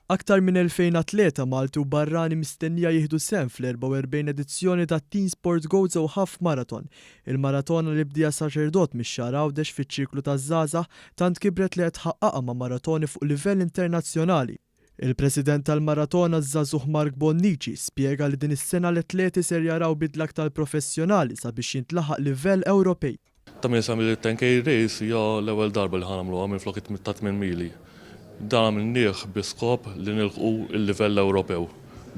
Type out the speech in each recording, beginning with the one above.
Aktar minn 2,000 atleta Malti u barrani mistennija jieħdu sehem fl-44 edizzjoni tat-Team Sport Gozo Half Marathon. Il-maratona li bdieha saċerdot mix-Xagħar Għawdex fiċ-Ċirklu taż-Żgħażagħ tant kibret li qed tħaqqaqha ma' maratoni fuq livell internazzjonali. Il-President tal-Maratona ż-żagħżugħ Mark Bonnici spjega li din is-sena l-atleti ser jaraw bidla aktar professjonali sabiex jintlaħaq livell Ewropej. Ta' min isemmi li t-10K race hija l-ewwel darba li ħa nagħmluha minflok ta' 8 mili. Dan għamilnieh bi skop li nilħqu l-livell Ewropew,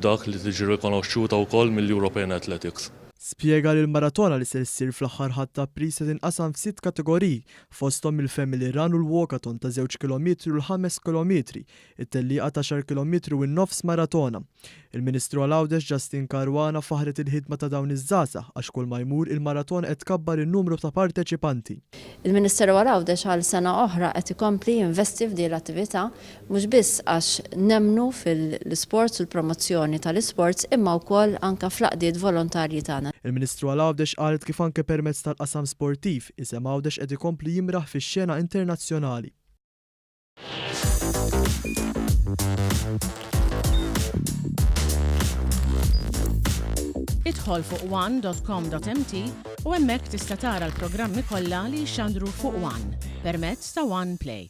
dak li tiġi rikonoxxuta wkoll mill-European Athletics. Spjega li l-maratona li ser ssir fl-aħħar Ħadd ta' April se tinqasam f'sitt kategoriji, fosthom il-Family Run u l-Walkathon ta' żewġ kilometri u l-ħames kilometri, it-tellieqa ta' għaxar kilometri u n-nofs maratona. Il-Ministru għal Għawdex Justyne Caruana faħħret il-ħidma ta' dawn iż-żgħażagħ għax kull ma jmur il-maratona qed tkabbar in-numru ta' parteċipanti. Il-Ministeru għal Għawdex għal sena oħra qed ikompli jinvesti f'din l-attività mhux biss għax nemmnu fil-isports u l-promozzjoni tal-isports imma wkoll anke fl-għaqdiet volontarji tagħna. Il-Ministru għal Għawdex qalet kif anke permezz tal-qasam sportiv, isem Għawdex qed ikompli jimraħ fix-xena internazzjonali. Idħol fuq one.com.mt u hemmhekk tista' tara l-programmi kollha li jixxandru fuq One permezz ta' One Play.